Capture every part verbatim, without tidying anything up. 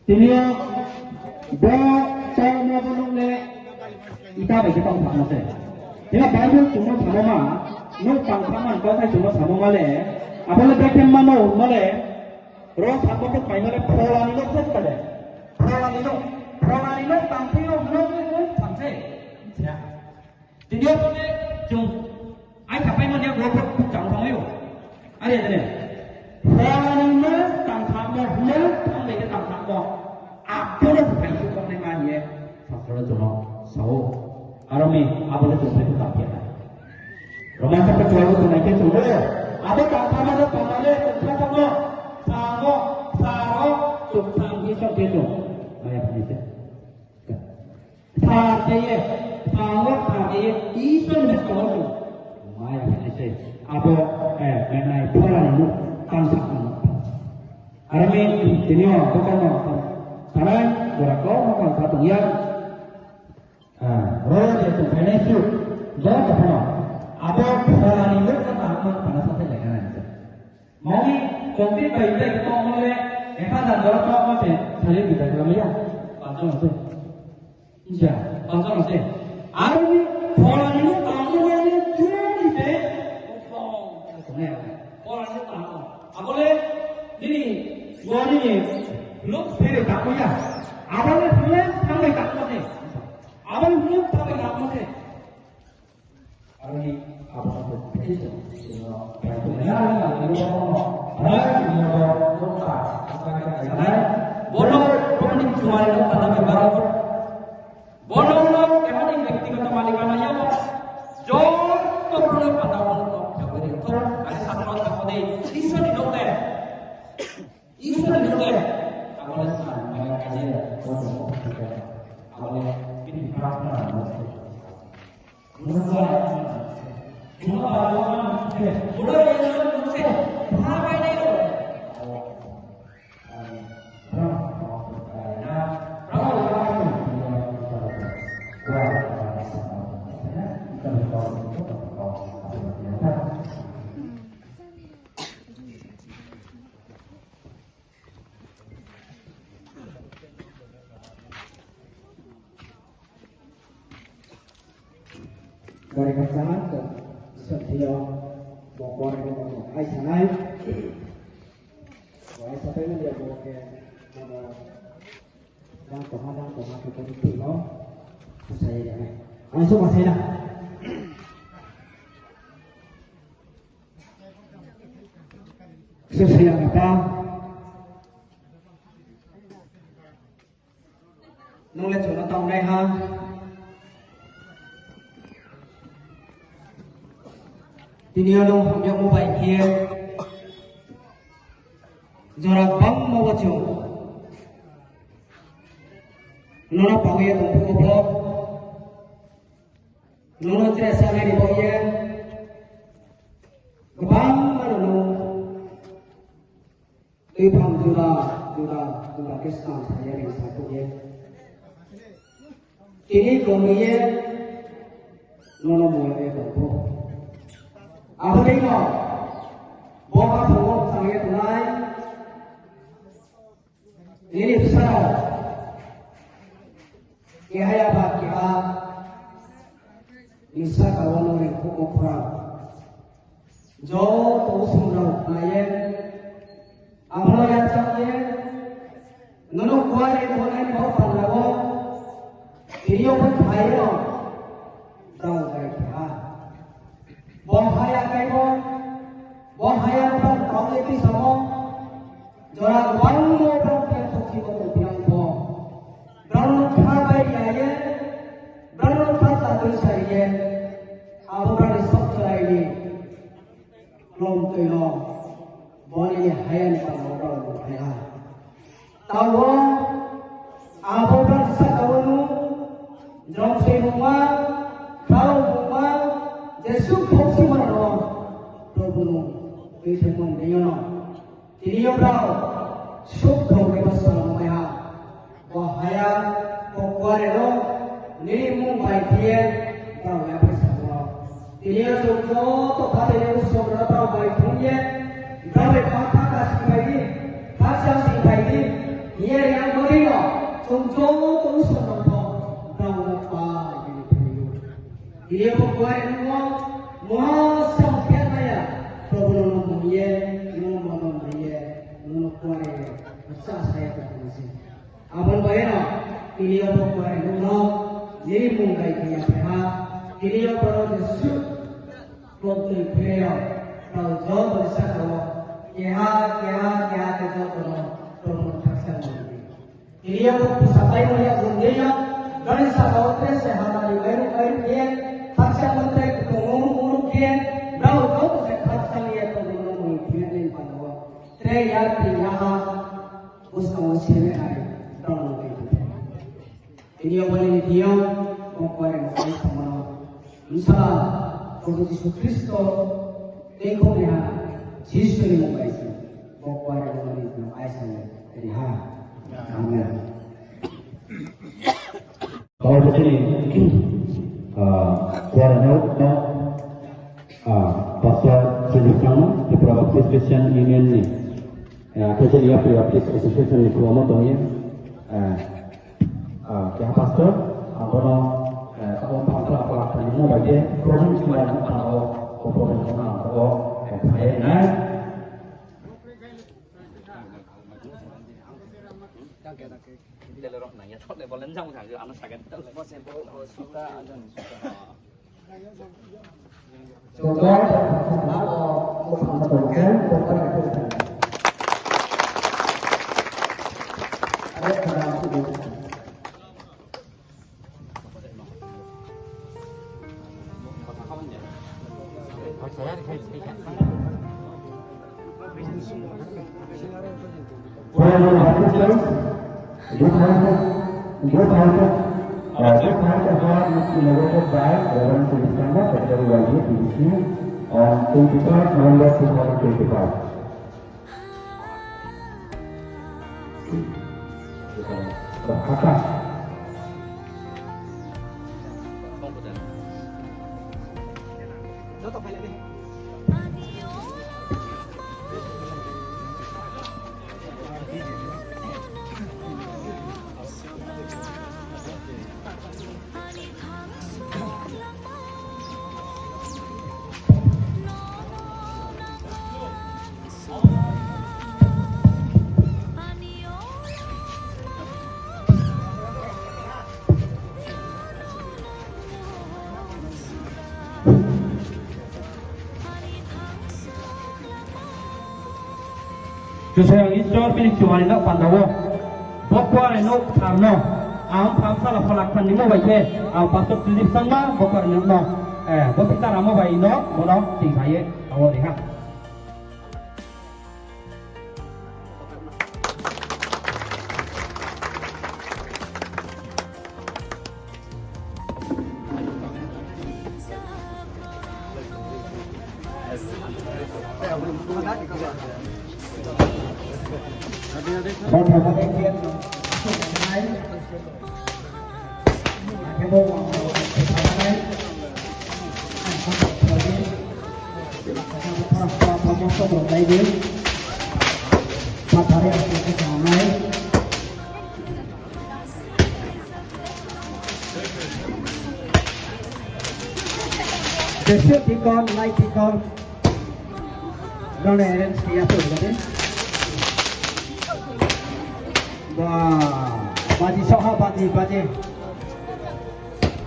Tini bo tau mo bo nung le ita bai ke tau thak mo se. Tini Bible chungno thamo ma, nung tang thak man kau kai chungno thamo ma le, abo le bekem ma no ma le, ro thak mo ke pai ma le phola ni lo se ta le. Phola ni lo, phola ni lo tang phi lo no le no thak se. Ya. Tini yo ne chung ai ka pai mo ne ro ko chang thang yo. Are ne. Phola ni lo tang thak mo, lo tang le ke tang thak mo. Abo le pai su ko ne ma ye. Sa ko le chungno, sa o. Aro mi, abo le chungno pai ku ta pia. Roma chapter twelve to nine ke chungno. Abo tang thak mo le tang le tang thak mo. Sa mo, sa ro, tuk thang hi sa ke chung. Aya ni se. Pha te ye, pha wo pha te ye, Isor ne ko ko. Maya ne se, abo, eh, menai phola ni tang sa ko. Arme, tini o, ko ko no, tarai, gora ko no ko ta ya. Ah, ro de tu mene su, do ko no. Abo phola ni ko ta ko ta sa te le kana. Mani, kopi bai bai ko mo le, e pa da do ko mo te, sale bi da ko ya. Pancho no se. Ja, pancho no se. Aruni, phola ni no ta mo le, tu ni te. Ne, phola ni ta mo. Abole, ni, ni, wani ni, lo pere ta ko ya. Abole, lo ta ko ta ko te. Abole, lo ta ko ta ko te. Bono, bono, bono, bono, bono, bono, Gari ka sana to, sa tiyo, mo kore ko mo, ai sanai. Ai sa pe mo dia mo ke, mo, dan to ha, dan to ha ke ko ti no. Sa sa ye ne. Ai so ma sai na. Sa sa ya pa. Nung le chuna tong nai ha. Tini yo nung ham yo mu bai kie. Jora bang mo wa chu. Nuna pa ye tung pu ko. Nuna tre sa nai ni bo ye. Bang ma nung. Tui phang juda, juda, juda Kristan saya ring satu ye. Kini komi ye, nono mo ye ko. Abu dei no, boka phungo sang ye tunai. Ini besar. Kihaya ba kiha. Isa kawan ring ko ko khura. Jo to sumrau naye. Amro ya chang ye. Nono kuare mo nai mo palawo. Kiriyo mo thayo. Dau gai kha. Bo haya kai bo. Bo haya mo palawo ye ti samo. Jora bang mo palawo ye to ki mo piang bo. Brano kha bai ya ye. Brano kha ta doi sa ye. Abo brano sok chai ye. Lom tui lo, boni hayan ta lo lo lo haya. Tawo, abo ban sa tawonu, jom se muma, tau muma, Jesu khosi maro, Prabhu nu. Ise mung diyono. Tiliyo brao, suk thong ke bas sa mo ya. Wa haya, ko kware lo, ni mung bai kiye, brao ya bai sa mo. Tiliyo suk to, to pate ni suk ra brao bai thong ye, brao be pa pa ka si bai di, pa sa si bai di, ye ya mo diyo, suk to, to suk no to, brao na pa ye ni. Tiliyo ko kware lo, mo sa mo ya, problem no mo ye, no mo mo ye. Nunu kware, asa saya ta nasi. Abang bayar, ini apa kware nunu, ini mungkai dia peha, ini apa nunu su, kau tu player, kau jauh dari sana, keha, keha, keha, keha, kau tu, kau tu taksan lagi. Iliya ko sabai mo ya gunde ya, gari sa hotre se hamari gairu gairu kiye, taksha mantre ko nguru nguru kiye, brao jo ko se taksha liye to nguru nguru kiye ne pano. Tre ya ti yaha, uska wasi me ai, brao ke. Iliya wali ni diya, mo kware mo kai samana. Inshallah, Prabhu Jisu Kristo, te ko ne ha, Jisu ni mo kai se, mo kware mo ni mo ai se, te ha. Amen. Kawasaki, ah, kwara no, no, ah, Pastor Philip Sangma, Tripura Baptist Christian Union ni, ah, Christian Youth Baptist Association ni kuwa mo tong ye, ah, ah, kya Pastor, ah, bono, ah, ako pangkala apa tani mo baje, program cuma yang apa o, o program cuma apa o, eh, saya na. Honorable officers, this house, this house, uh, this house award is inaugurated by Reverend Sri Sangha, Secretary Y G P C, on twenty-third November two thousand twenty-five. Chusayang Isor pinik chumani na pandawo. Bokware no tharno. Am phamsala phalak pan nimo baike. Am pastor Philip Sangma bokware no. Eh, bopita ramo bai no, bono tingsaye. Awo deha. Decorative deacon, light deacon, don't arrange kiya to. Wah, baji soha baji, baji.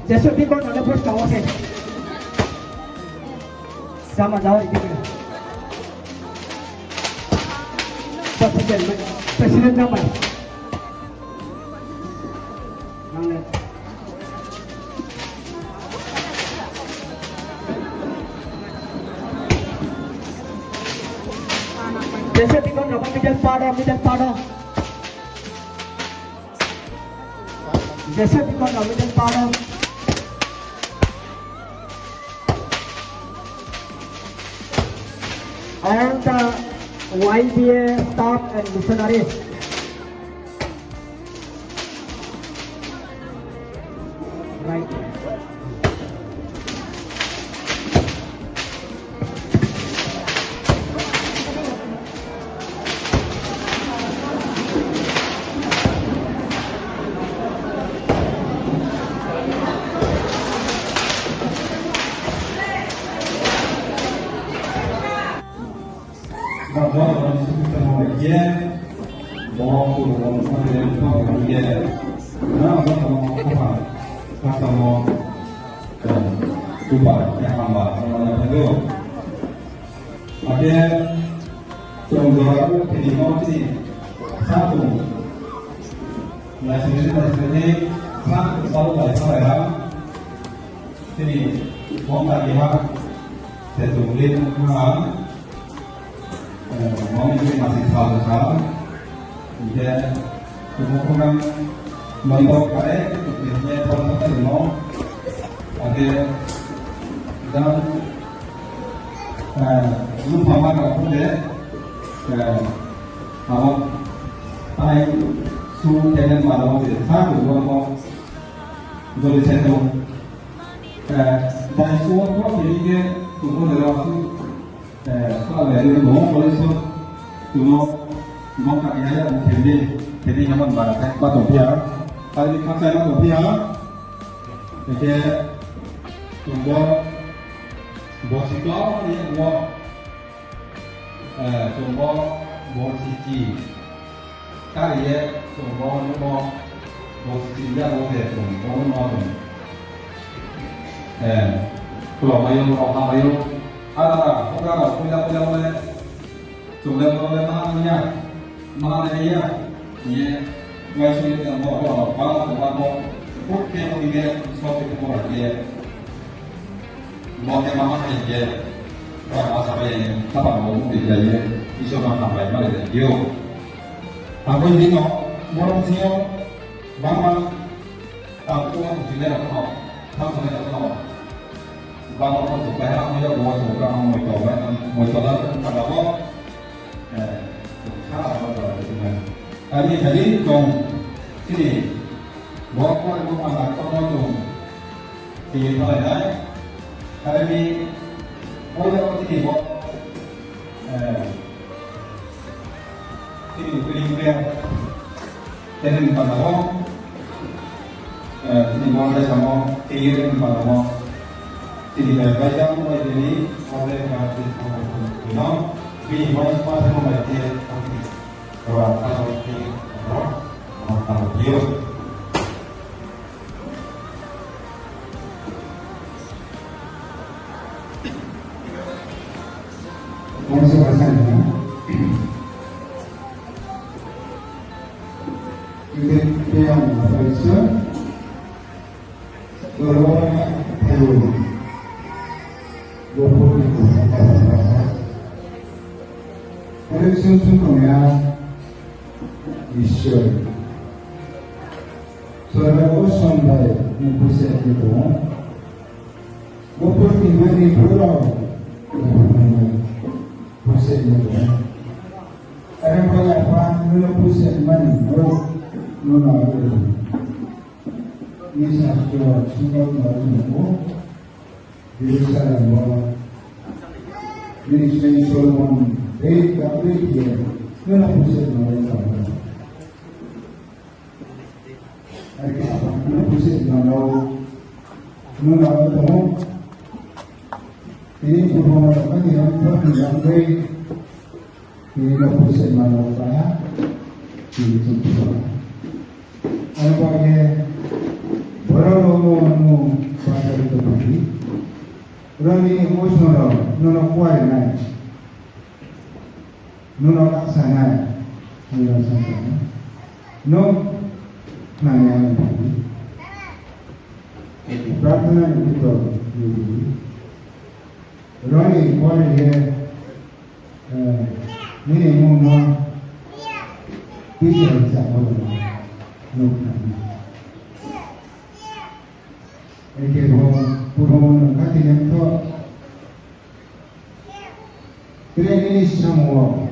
Jesu deacon nale bus kawo ke. Sama jao ini. President, president nama. Nale. Jesu deacon nama, middle pado, middle pado. Jesu deacon nama, middle pado. All the Y B A staff and missionaries. Right. Ake, song doraru kini moti, satu. Nasiri, nasiri, satu, satu, satu, satu. Sini, mong tadi ha, setu lin ha. Eh, mong ini masih satu ha. Ije, semua program mantau kare, ini program satu no. Ake, dan, eh, lupa makan pun de, eh, awak, tai, su, kenen malam de, satu, dua, dua, dua, satu. Eh, dai suwa ko kiri ke tuko de rasu, eh, ko le de mo ko le so, tuno mo ka ya ya mo kende, kende ya man ba ta ba to pia. Kali ka ka ya to pia. Eke tumbo bo si ko ye mo. Eh, tumbo bo si ti. Kari ye tumbo numo bo si ti ya bo de tumbo numo tum. Eh, kulo mayo, kulo mayo. Ara, kulo, kulo, kulo, kulo. Tumbo, kulo, kulo, ma ya, ma ya. Ye, wai si ya mo, kulo, kulo, kulo, kulo. Kulo, kulo, kulo, kulo, kulo. Mo ke mama ke ye, wa ma sa ye, ta pa mo mo ke ye, iso ma ta pa ma le yo. Ago ni no, mo ro si yo, mama, ta ko mo si le no, ta mo le no. Ba mo ko to pa ya mo yo mo to ka mo to ba, mo to la ta ba mo. Eh, sa ba ba. Ani tadi kong sini. Mo ko mo ma ta ko mo to. Sini pala dai. Kami, oya ko sini bo. Eh, sini kuli kuli. Tenin pala bo. Eh, sini bo le samo, sini pala bo. Sini ba ba jam ko sini, ole ka sini ko. No, bi mo pa mo ba te. Ora ka sini. No, mo ta mo. Vamos a pasar, ¿no? Y de, de la tradición, lo vamos a hacer. Tradición su comunidad, y yo. Sọ̀rọ̀ ó sọ̀rọ̀ báyìí ní kúṣẹ́ ti tó wọ́n. Wọ́n tó ti wé ní kúrò kúṣẹ́ ti tó wọ́n. Ẹ̀rọ báyà pa nínú kúṣẹ́ mọ́nì ó nínú àwọn èdè. Ní sàkóso àtúntò náà ó Jerusalem wọ́n. Ní ìṣẹ́ Solomon èyí kàwé yẹn nínú kúṣẹ́ náà ó kàwé. Ake apa, nínú kúṣẹ́ ìgbàlọ́, nínú àwọn ọmọ, ìní gbogbo ọmọ ọmọ ni wọ́n tọ́ ní ìyàgbé, ìní lọ kúṣẹ́ ìgbàlọ́ ọ̀pá, ìní tó tó wà. Àwọn ọmọ yẹn, bọ́lá lọ́wọ́ ọmọ bàtà tó tó bí. Rọ́ní ìmọ̀sán rọ̀, nínú kwárì náà. Nuna kasana, nuna sasana. No, nani ani. Prarthana ni kito ni. Roni kore ye, eh, nini muma, pisa sa mo. No, nani. Eke bo, puro mo kati nem to. Tiene inicio mo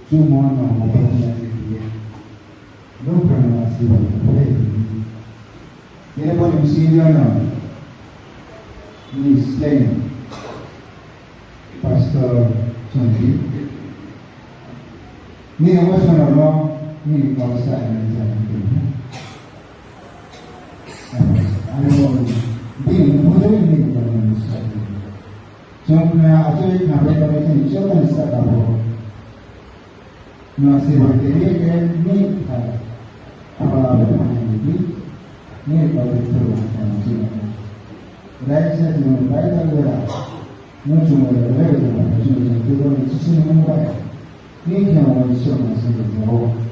chumo no mo pone. Nunca no ha sido. Tiene por incidio no. Ni Spain. Pastor Chongi. Ni emotional no. Ni causa en el. Ano, di, no puedo ni con el. Chongi na ato na pe ko ni chongi sa ka bo. No se va ke ye ke ni ka. Apa apa ni ni ko de tu na ni. Rai se no rai ta vera. No chongi rai ta no chongi tu ko ni chisi no rai. Ni ke no chongi se no.